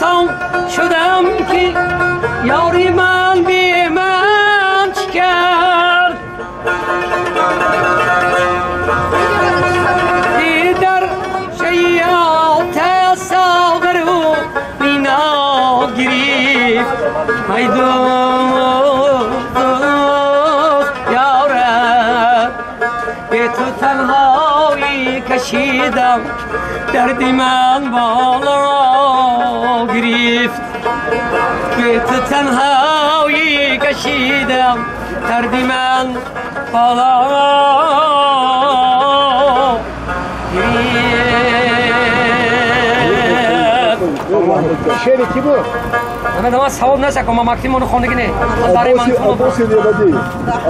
پرسان شدم که یاری من بی من چی کرد در شیعت ساغر و مینا گریفت ای دوست یارم به تو تنهایی کشیدم دردی من بالا گرفت به تو تنهایی کشیدم دردی من بالا گرفت. شعر کی بود؟ من دما سواد نسکم ما مکتب منو خوندگی نه برای من عباس لیبدی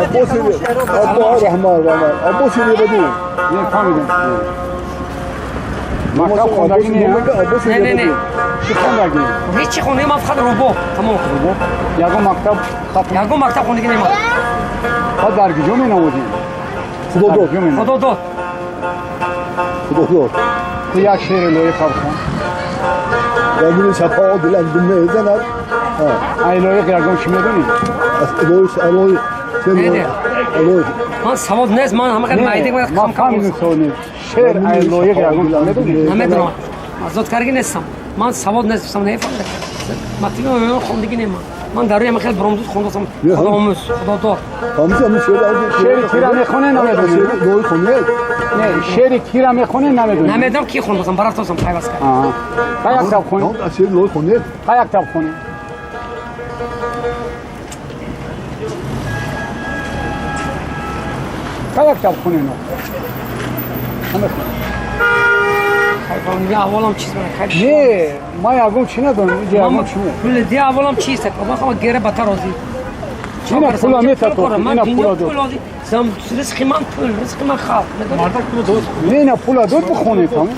عباس عباس رحمان رحمان عباس لیبدی نه فهمیدم. مکتب خوندگی نه؟ عباس نه نه نه. چی خوندگی؟ هیچی خونده من فقط روبو تمام. روبو؟ یگو مکتب ختم؟ یگو مکتب خوندگی نه من. بعد در کجا می نمودی؟ خدا داد. خدا داد. خدا داد. تو یک شعر لایق بخوان. رنگین شبها دلم میزند. ای لایق یگو چی میدونی؟ از الوی نه نه. الوی. من سواد نیست من همه قد مایده من ما فهمیدم سواد نیست. شعر ای لایق یگو چی میدونی؟ نمیدونم. آزاد کارگی نیستم. من سواد نیستم نمیفهمم. مکتب خوندگی نه من. من در روی همه خیلی برام دوست خوندم. خدا آموز خدا داد. همون شعر کی را میخونه نمیدونی؟ شعر لایق خونده. نه شعر کی را میخونه نمیدونی؟ نمیدونم کی خوندم برای تو پیوست کرد. آها. یک تاب خونه. شعر لایق خونده. یک تاب خونه. یک تاب خونه نو. همه خونه. دیگه اولم چیز من خیلی. نه ما یگم چی ندونم اینجا یگم چی نه. پول دیگه اولم چیست؟ ما خواهم گره بتر روزی. اینا پول میتا تو اینا پول داد. زم رزق من پول رزق من خواب. مردک پول داد. نه اینا پول داد بخونه تمام.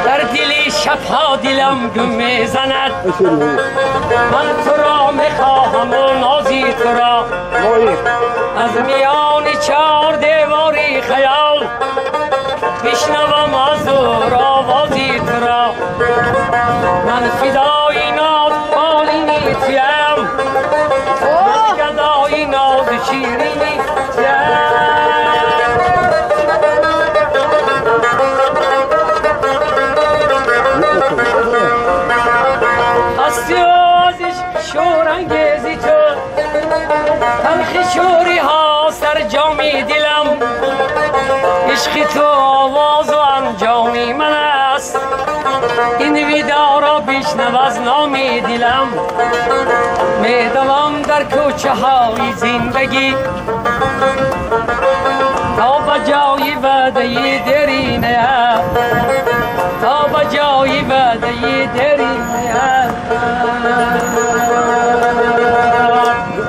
در دل شبها دلم گم میزند من تو را میخواهم و نازی تو را از میان چهار دیواری خیال بشنوم از دور آوازی تو را من فدای ناز بالینی تویم من گدای ناز شیرینی تویم شورانگیزی تو تلخ شوری ها سر جامی دلم عشق تو آواز و انجامی من است این ویدا را بشنو از نامی دلم میدوم در کوچه های زندگی تا به جای وعده درینه تا به جای وعده درینه.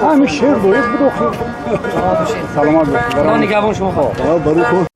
همین شعر باید بود. سلامت باشید. خدا نگهبان شما. برای کن.